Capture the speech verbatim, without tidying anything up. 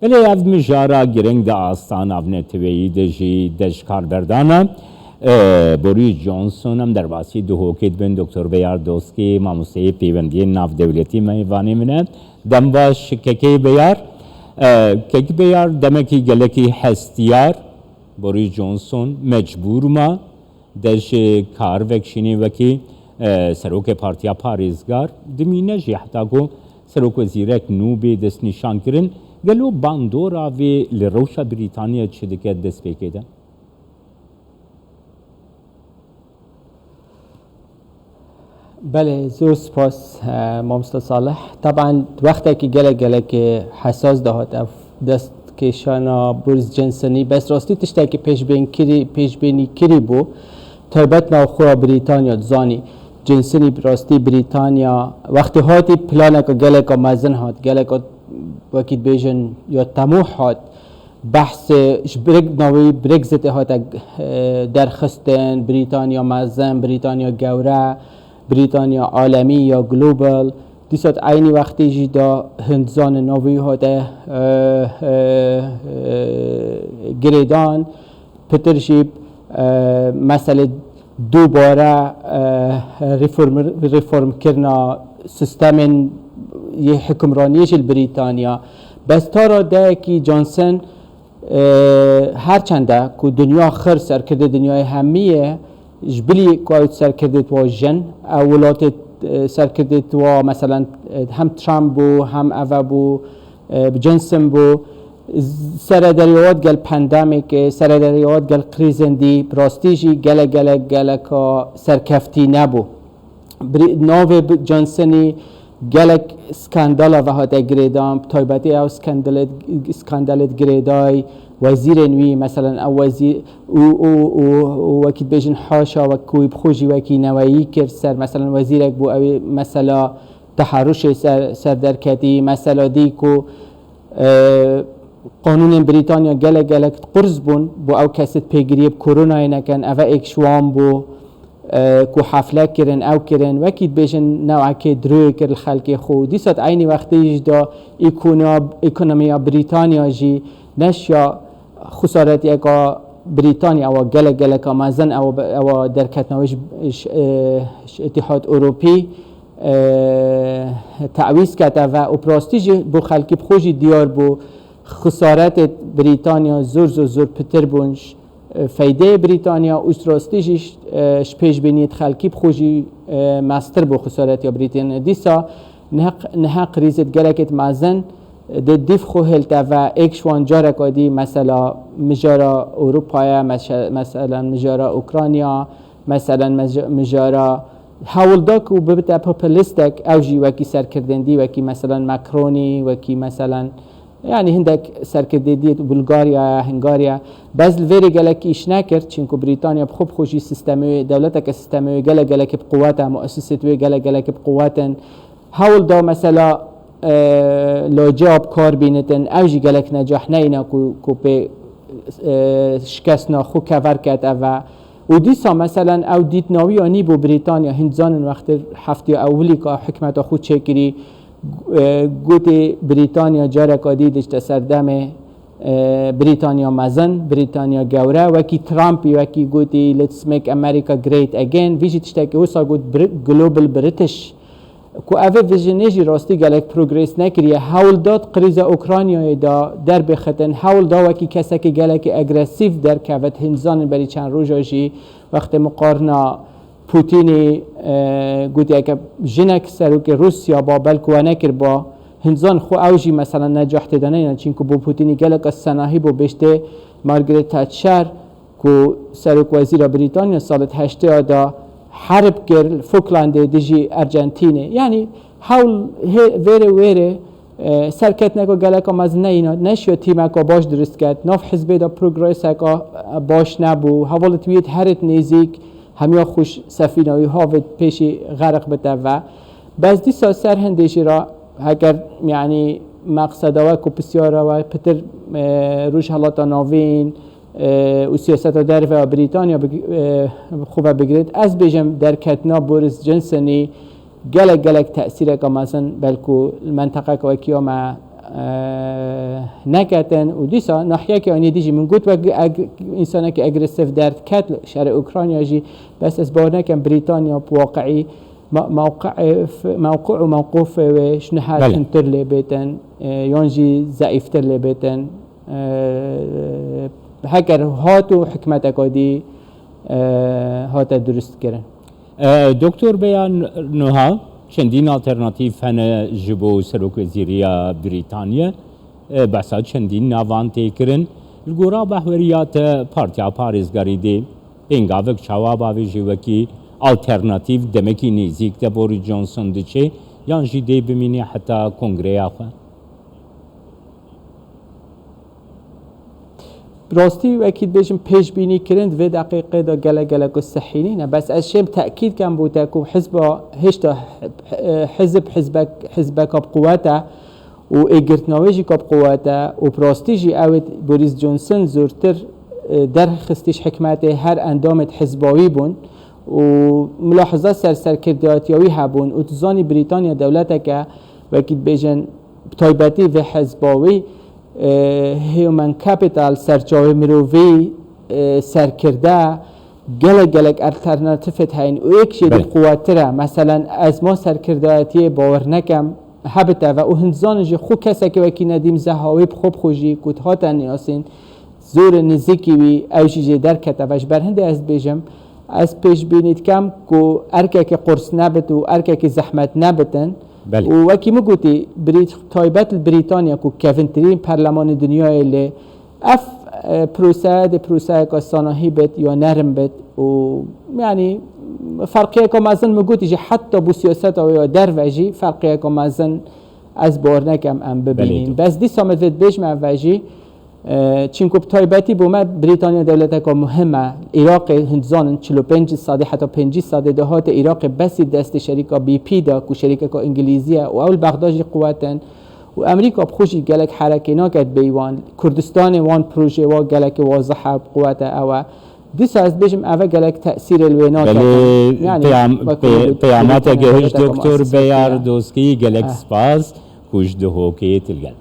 Belê ev mijara giring di asta navneteweyî de jî de ji kar berdana. E, Boris Johnson, em derbasî duhokê dibin, Doktor Beyar Doskî, mamosteyê pêwendiyên navdewletî mêvanê min e. Dem baş Kekê Beyar. E, Kekê Beyar demekî gelekî hestiyar, Boris Johnson mecbûr ma de ji kar vekişînê wekî, e, serokê Partiya Parêzgar, dimîne jî heta ku serokwezîrek nû bê destnîşankirin. Gelo bandora vê li rewşa Brîtanya çi dike destpêkê de? Belê, zor spas, e, mamosta Salih. Taban wextekî gelek gelek, e, hesas de hat ev dest kêşana Boris Johnsonî. Bes rastî tiştekî pêşbînkirî, pêşbînîkirî bû. Taybet navxweya Brîtanya dizanî. Johnsonî bi rastî Brîtanya wextê hatî planeka geleka mezin hat. Geleka wekî dibêjin ya temûh hat. Behsê ji Brek-, navê Brexitê hate, e, derxistin, Brîtanya mezin, Brîtanya gewre, Brîtanya alemî ya global. Dîsa di eynî wextî jî da hin dizanin navê wî hate, e, e, e, girêdan, pitir jî, e, meselê dubare, e, reform-, reformkirina sistemên yê hikimraniyê jî li Brîtanya. Bes ta radeyekî Johnson, e, her çende ku dinya xir serkirdê dinyayê hemî ye, ji bilî ku ew serkirdê wa jin, ew welatê, e, serkirdê wa, meselen, e, hem Trump bû, hem eve bû, e, Johnson bû, serederiyat gel pandemîkê, serederiyat gel krîzên dî, bi rastî jî gelek, gelek, geleka serkeftî nebû. Brî-, navê bi-, Johnsonî gelek skandala ve hate girêdan, bi taybetî ew skandalê, skandalê girêdayî wezîrên wî, meselen ew wezîr û, û, û, û wekî dibêjin haşa wek ku wî bi xwe jî wekî neweyî kir ser, meselen wezîrek bû ew ê mesela teharuşê ser, ser derketî, mesela dî ku, e, qanûnên Brîtanya gelek gelek qurz bûn, bo ew kesê pêgiriyê bi koronayê nekin, eve êk ji wan bû, e, ku hefle kirin, ew kirin, wekî dibêjin newekê dirûyê kir li xelkê xwe. Dîsa di eynî wextê jî de îkona-, ekonomiya Brîtanya jî neşiya xesaretiyeka Brîtanya ewa gelek geleka mezin ewa, ewa derketina wê ji, ji, e, ji Îtîhad Ewropî, e, tewîz kete ve û bi rastî jî bo xelkî bi xwe jî diyar bû. Xesaretê Brîtanya zor, zor, zor pitir bûn. Ji, e, feydeyê Brîtanya û ji rastî jî, e, ji pêşbîniyê xelkî bi xwe jî, e, mestir bû xesaretiya Brîtanya. Dîsa niha, niha krîzê gelekê mezin, e, dê dîv xwe hêlte ve êk ji wan careka dî mesela mijara Ewropaya, meşe-, meselen mijara Ukrayna, meselen mej-, mijara hewl da ku bibite populîstek, ew jî wekî serkirdên dî, wekî meselen Macronî, wekî meselen, yanî hindek serkirdê dî, Bulgarya, Hungarya. Bes li vêrê gelek îş nekir, çinku Brîtanya bi xwe bi xwe jî sistemê wê, dewleteke sistemê wê gelek gelekî bi quwet e, muesisêt wê gelek gelekî bi quwet in. Hewl da mesela, e, lacê bi kar bînitin, ew jî gelek necah neyna ku, ku pê, e, şikestina xwe kever ket eve. Û dîsa meselen ew dîtina wî ya nî bo Brîtanya, hin dizanin wextê heftiya ewilî ka hikmeta xwe çêkirî, e, gotê Brîtanya careka dî dişte serdemê, e, Brîtanya mezin, Brîtanya gewre, wekî Trumpî, wekî gotî "Let's make America great again", vî jî tiştekî wisa got Bri-, "Global British". Ku ev ê vijinê jî rastî gelek progres nekiriye. Hewl da di krîza Ukraynayê de derbêxitin, hewl da wekî kesekî gelekî agresîf derkevit. Hin dizanin berî çend roja jî wextê miqarna Putinî, e, gotiye ke jinek serokê Rûsya ba, belku we nekiriba. Hin dizanin xwe ew jî mesela necah tê de neyna, çinku bo Putinî gelek senahî bû. Bêjtê Margaret Thatcher, ku serokwezîra Brîtanya salê heştê de herb kir li Falklandê dijî Arjantînê. Yanî hewl hê-, vêrê wêrê, e, serketineka geleka mezin neyna, neşiya tîmeka baş dirust ket, nav hizbê de progreseka, e, baş nebû, hevalêt wî yêt herêt nêzîk, hemiya xwe ji sefîna wî havêt pêşî xerq bite ve. Bes dîsa ser hindê jî re, heger, yanî, meqseda we ku pisyara we pitir, e, Rojhelata Navîn, e, û siyaseta derve ya Brîtanya big-, e, xwe ve bigirêt. Ez bêjim derketina Boris Johnsonî gelek, gelek tesîreka mezin belku li menteqeka wekî ya me, e, neketin û dîsa nahiyekî anî dî jî min got wek ag-, însanekî agresîf derdket li şerê Ukrayna jî, bes ez bawer nekem Brîtanya bi waqiî ma-, mewqi-, f-, mewqi û mewqifê wê ji niha Belê. tundtir lê bêtin, e, yan jî zeîftir lê bêtin. E, heger hat û hikmeteka dî, e, hate durust kirin. E, Doktor Beya Nuha, çendîn alternatîf hene ji bo serokwezîriya Brîtaniye. E, behsa çendîn navan tê kirin. Li gora behweriya te Partiya Parêzgarî dê pêngavek çawa bavêjî wekî alternatîf demekî nêzîk te Boris Johnson diçê yan jî dê bimînî heta kongreya xwe? Bi rastî wekî dibêjim pêşbînî kirin di vê deqîqê de gelek gelek ku sehî nîne. Bes ez şêm tekîd kem bo te ku hizba hêşta hizb hizbek, hizbeka bi quwet e û ê girtina wê jî ka bi quwet e û bi rastî jî ew ê Boris Johnson zûrtir, e, derxistî ji hikmetê her endamê hizba wî bûn û milahiza ser serkirdayetiya wî hebûn û tu zanî Brîtanya dewletek e wekî dibêjin bi taybetî vê hizba wî, e, human capital, serçavê mirovî, e, serkirde, gelek gelek alternatîfet heyîn û êk jê Belê. din quwettir e. Meselen, ez ma serkirdayetiyê bawer nekem hebite ve û hin zanin jî xwe kesekî wekî Nedîm Zehawî bi xwe bi xwe jî ku hate niyasîn, zûrê nizikî wî ew jî jê derkete ve. Ji ber hindê ez dibêjim, ez pêşbînî dikem ku erkekî qurs nebit û erkekî zehmet nebitin. Belê. Û wekî min gotî, Brît-, taybet li Brîtanya ku kevintirîn perlemanê dinyayê lê ev, e, proseye dê proseyeka sanahî bit ya nerm bit û, yanî, ferqiyeka mezin min gotî jî heta bo siyaseta wê ya derve jî ferqiyeka mezin ez bawer nekem em bibînin. Belê. Bes dîsa min divê dibêjim ev ve jî, e, çinku bi taybetî bo me Brîtanya dewleteka muhim e. Iraqê hin zanin çil û pênc sedî heta pêncî sedî de hate Iraqê besî destê şerîka B P de ku şerîkeka Îngilîzî ye û ew li Bexda jî quwet in. Û Amerîka bi xwe jî gelek herekê nake di bêyî wan. Kurdistanê wan projê wa gelekê wazih e, bi quwet e ew e. Dîsa ez dibêjim ev e gelek tesîrê li wê nake. Belê, Yani, peyam-, wek pey-, hûn peyama te dibêjin gihişt dewleteka Doktor muessesekî Beyar ye. Doskî, gelek Ah. spas ku ji Duhokê tu li gel.